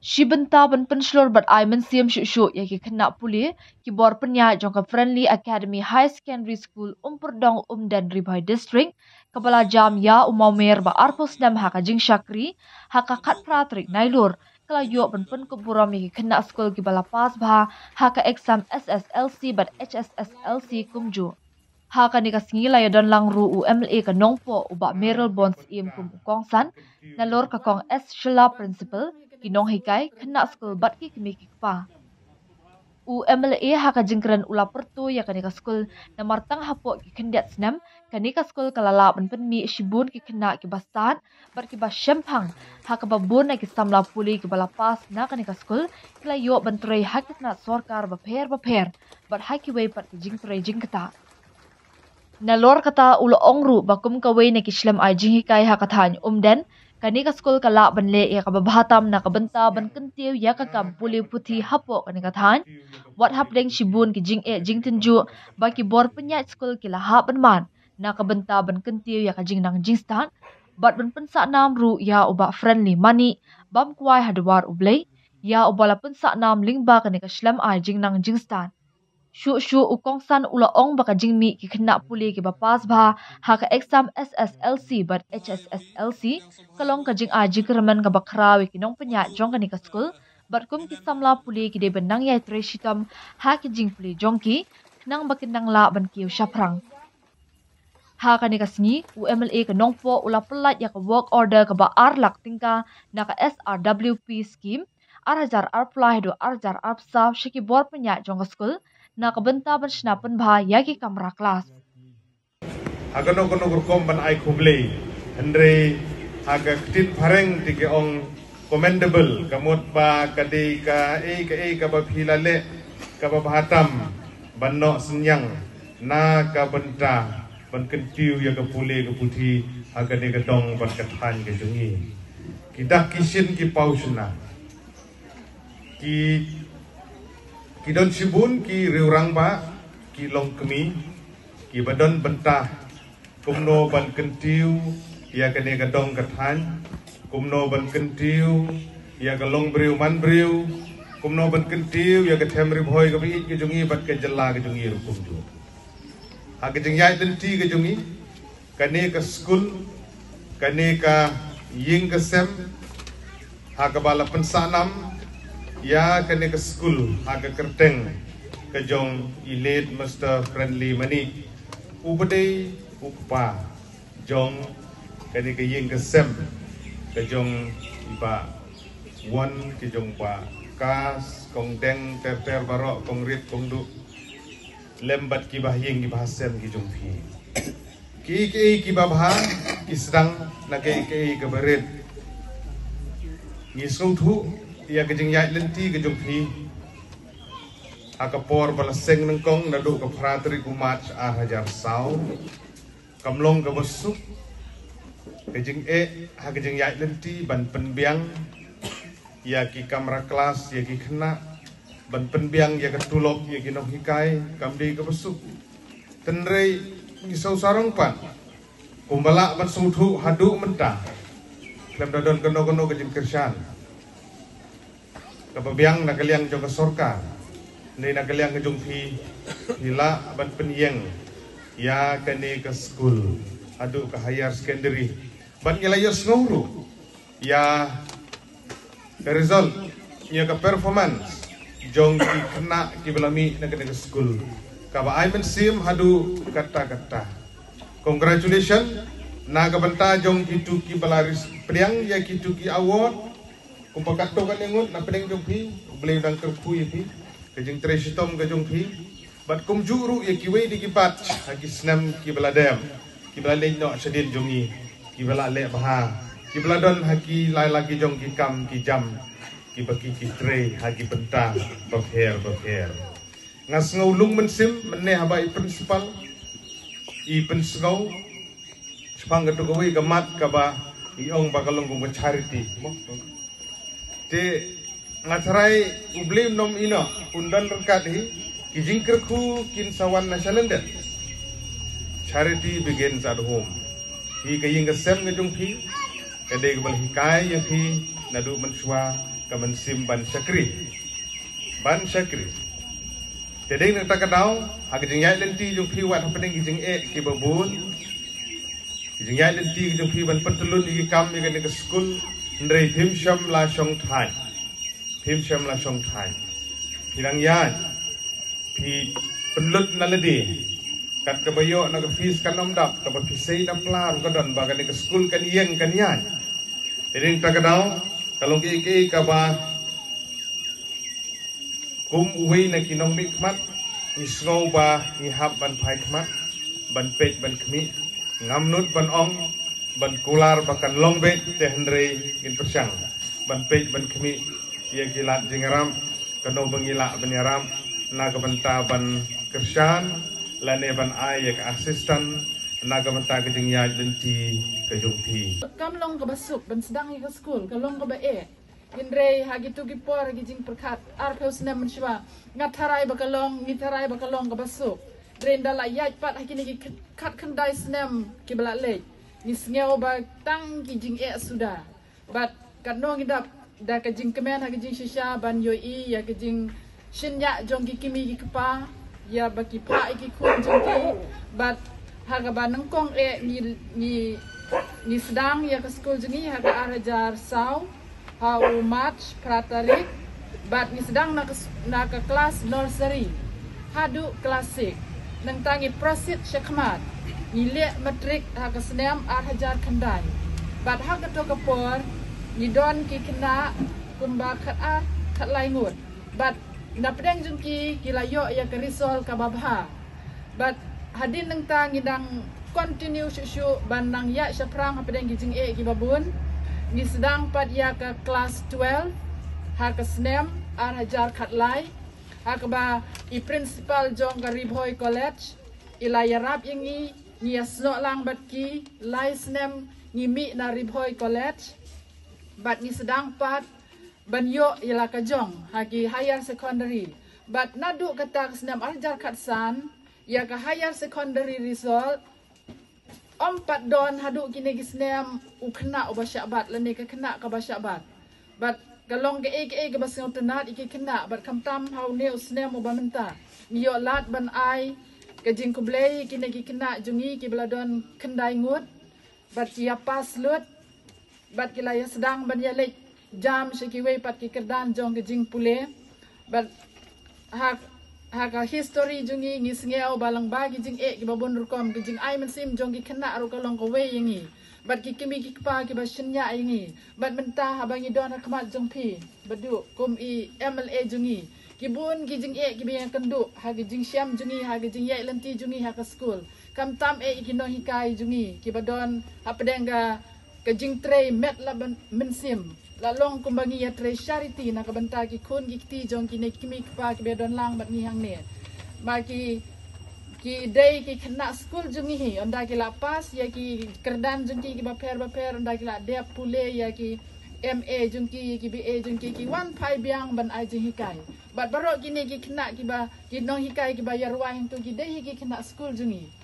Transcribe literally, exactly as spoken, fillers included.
Shi bynta ban pynshlur bad ai mynsiem shuh shuh ïa ki khynnah pule, ki bor pynïaid jong ka Friendly Academy Higher Secondary School, Umpyrdong, Umden, Ri Bhoi District, kaba la jam ïa u mawmer ba arphew snem ha ka jingshakri ha ka khatphra tarik Nailur, ka la ïoh ban pynkup burom ïa ki khynnah skul kiba la pass bha ha ka exam S S L C bad H S S L C kumjuh. Ha kane ka sngi la ïadon lang ruh u M L A ka Nongpoh, u Bah Mayralborn Syiem, kum u kongsan, nalor ka Kong S Shylla, Principal, ki nonghikai, khynnah skul bad ki kmie ki kpa. U M L A ha ka jingkren u la pyrto ïa kane ka skul namar tang hapoh ki khyndiat snem kane ka skul ka la lah ban pynmih shibun ki khynnah kiba stad bad kiba shemphang, ha kaba bun na ki samla pule kiba la pass na kane ka skul ki la ïoh ban trei ha ki tnat sorkar bapher bapher bad ha kiwei pat ki jingtrei jingktah. Nalor kata u la ong ruh ba kum kawei na ki shlem ai jinghikai ha ka thaiñ Umden, kane ka skul ka lah ban leh ïa kaba bha tam na ka bynta ban kyntiew ïa ka kam pule puthi hapoh kane ka thaiñ. Wat hapdeng shibun ki jingeh jingtynjuh ba ki bor pynïaid skul ki la hap ban mad na ka bynta ban kyntiew ïa ka jingnang jingstad bad ban pynsah nam ruh ïa u Bah Friendly Manik bam kwai ha dwar U Blei, ïa uba la pynsah nam lyngba kane ka shlem ai jingnang jingstad. Shuh shuh u kongsan u la ong ba ka jingmih ki khynnah pule kiba pass bha ha ka exam S S L C bad H S S L C ka long ka jingai jingkyrmen kaba khraw ïa ki nongpynïaid jong kane ka skul bad kum ki samla pule ki dei ban nang ïai trei shitom ha ki jingpule jong ki khnang ba kin nang lah ban kiew shaphrang. Ha kane ka sngi u M L A ka Nongpoh u la pyllait ïa ka work order kaba ar lak tyngka na ka S R W P scheme ar hajar arphew lai haduh ar hajar arphew saw sha ki bor pynïaid jong ka skul na ka bynta ban shna pynbha ïa ki kamra klas. Ha kano kano ka rukom ban ai khublei, hynrei ha ka ktien phareng te ki ong commendable, ka mut ba ka dei kaei kaei kaba phi la leh kaba bha tam ban noh synñiang na ka bynta ban kyntiew ïa ka pule ka puthi ha kane ka dong bad ka thaiñ ka jong ngi. Ki dak ki shin ki paw shynna. Ki, ki don shibun ki riewrangbah, ki longkmie, kiba don bynta kumno ban kyntiew ïa kane ka dong ka thaiñ, kumno ban kyntiew ïa ka longbriew manbriew, kumno ban kyntiew ïa ka them Ri Bhoi kaba ïeit ka jong ngi bad ka jylla ka jong ngi ruh kumjuh. Ha ka jingïaid lynti ka jong ngi, kane ka skul, kane ka ïing ka sem, ha kaba la pynsah nam ïa kane ka skul ha ka kyrteng ka jong i late Mister Friendly Manik, uba dei u kpa jong kane ka ïing ka sem ka jong i Bah Won, ka jong Bah Kas, Kong Deng, ter ter baroh, Kong Rit, Kong Duh, lem bad ki bahaïing ki bahasem ki jong phi. Kiei kiei kiba bha ki sdang na kiei kiei kiba rit. Ngi sngewthuh ïa ka jingïaid lynti ka jong phi ha ka por ba la seng nyngkong naduh ka phra tarik u March ar hajar saw. Kam long kaba suk ka jingeh ha ka jingïaid lynti ban pynbiang ïa ki kamra klas ïa ki khynnah, ban pynbiang ïa ka tulop ïa ki nonghikai, kam dei kaba suk. Hynrei ngi sngewsarong pat kumba lah ban sngewthuh haduh mynta khlem da don kano kano ka jingkyrshan kaba biang na ka liang jong ka sorkar ne na ka liang ka jong phi, phi lah ban pynïeng ïa kane ka skul haduh ka higher secondary. Bad ngi la ïohsngew ruh ïa ka result, ïa ka performance jong ki khynnah kiba la mih na kane ka skul, kaba ai mynsiem haduh katta katta. Congratulations na ka bynta jong kitu kiba la ris-, pdiang ïa kitu ki award. Kumba katto katne ngut na pdeng jong phi, U Blei u dang kyrkhu ïa phi, ka jingtrei shitom ka jong phi. Bad kumjuh ruh ïa kiwei de ki batch ha ki snem kiba la dep, kiba la leit noh shadien jong ngi, kiba la leh bha, kiba la don ha ki la la ki jong ki kam ki jam kiba ki, ki trei ha ki bynta bapher bapher. Nga sngew lung mynsiem mynne haba i principal i pynsngew shaphang katu kawei ka mat kaba i ong ba ka long kum ka charity. Te nga tharai U Blei un ym ïehnoh, un don ryngkat hi, ki jingkyrkhu kin sa wan na shalyndet. Charity begins at home. Hi ka ïing ka sem ka jong phi ka dei kaba la hikai ïa phi naduh mynshuwa, Ka mynsiem ban shakri. Ban shakri. Te dei na kata ka daw, ha ka jingïaid lynti jong phi wat hapdeng ki jingeh kiba bun, ki jingïaid lynti ki jong phi ban pyntylun ïa ki kam ïa kane ka skul, hynrei phim shym la shong thait. Phim shym la shong thait. Phi dang ïaid, phi pynlut na lade. Kat kaba ïoh na ka fees kan ym dap, kaba phi sei na pla ruh ka don, ba kane ka skul kan ïeng kan ïaid. Te dei na kata ka daw, ka long kaei kaei kaba kum uwei na ki nongmihkhmat, ngi sngew ba ngi hap ban phai khmat, ban peit ban khmih, ngam nud ban ong, ban kular ba kan long beit, te hynrei ngin pyrshang ban peit ban khmih ïa ki lad jingïarap, kano ba ngi lah ban ïarap, na ka bynta ban kyrshan lane ban ai ïa ka assistant na ka bynta ka jingïaid lynti ka jong phi. Kam long kaba suk ban sdang ïa ka skul, ka long kaba eh. Hynrei ha kito ki por, ha ki jingpyrkhat arphew snem mynshuwa, nga tharai ba ka long, ngi tharai ba ka long kaba suk. Hynrei ynda la ïaid pat ha kine ki khat khyndai snem kiba la leit, ngi sngew ba tang ki jingeh suda. Bad katno ngi dap da ka jingkmen ha ka jingshisha ban ïohi ïa ka jingshaniah jong ki kmie ki kpa, ïa ba ki phah ïa ki khun jong ki. Bad ha kaba nyngkong eh ngi, ngi, ngi sdang ïa ka skul jong ngi ha ka ar hajar saw, ha u March phra tarik. Bad ngi sdang na ka s-, na ka klas nursery haduh klas six. Nangta ngi proceed sha khmat, ngi leh matric ha ka snem ar hajar khyndai. Bad ha kato ka por ngi don ki khynnah kumba khat ar khat lai ngut. Bad na pdeng jong ki, ki la ïoh ïa ka result kaba bha. Bad hadien nangta ngi dang continue shuh shuh ban nang ïaid shaphrang hapdeng ki jingeh kiba bun. Ngi sdang pat ïa ka klas twelve ha ka snem ar hajar khat lai, ha kaba i principal jong ka Ri Bhoi College i la ïarap ïa ngi, ngi ïasnoh lang bad ki lai snem, ngi mih na Ri Bhoi College. Bad ngi sdang pat ban ïoh ïa la ka jong ha ki higher secondary. Bad naduh kata ka snem ar hajar khat san, ïa ka higher secondary result ym pat don haduh kine ki snem u khynnah uba shah bat lane ka khynnah kaba shah bat. Bad ka long kaei kaei kaba sngewtynnat ïa ki khynnah, bad khamtam ha une u snem uba mynta ngi ïoh lad ban ai ka jingkhublei ïa kine ki khynnah jong ngi kiba la don khyndai ngut. Bad ki ïa pass lut. Bad ki la ïa sdang ban ïa leit jam sha kiwei pat ki kyrdan jong ka jingpule. Bad ha, ha ka history jong ngi, ngi sngew ba lyngba ki jingeh kiba bun rukom, ki jingai mynsiem jong ki khynnah ruh ka long kawei ïa ngi. Bad ki kmie ki kpa kiba shaniah ïa ngi. Bad mynta haba ngi don ha khmat jong phi, Bah Duh, kum i M L A jong ngi, ki bun ki jingeh kiba ïakynduh ha ki jingshem jong ngi, ha ki jingïaid lynti jong ngi ha ka skul. Khamtam eh ïa ki nonghikai jong ngi kiba don hapdeng ka, ka jingtrei met la ban mynsiem. La long kumba ngi ïatrei charity na ka bynta ki khun ki kti jong kine ki kmie ki kpa kiba don lang bad ngi hangne. Ma ki, ki dei ki khynnah skul jong ngi hi, ynda ki la pass ïa ki kyrdan jong ki kiba pher bapher, ynda ki la dep pule ïa ki M A jong ki, ïa ki B A jong ki, ki wan phai biang ban ai jinghikai. Bad baroh kine ki khynnah kiba, ki nonghikai kiba ïa rwai hangto ki dei hi ki khynnah skul jong ngi.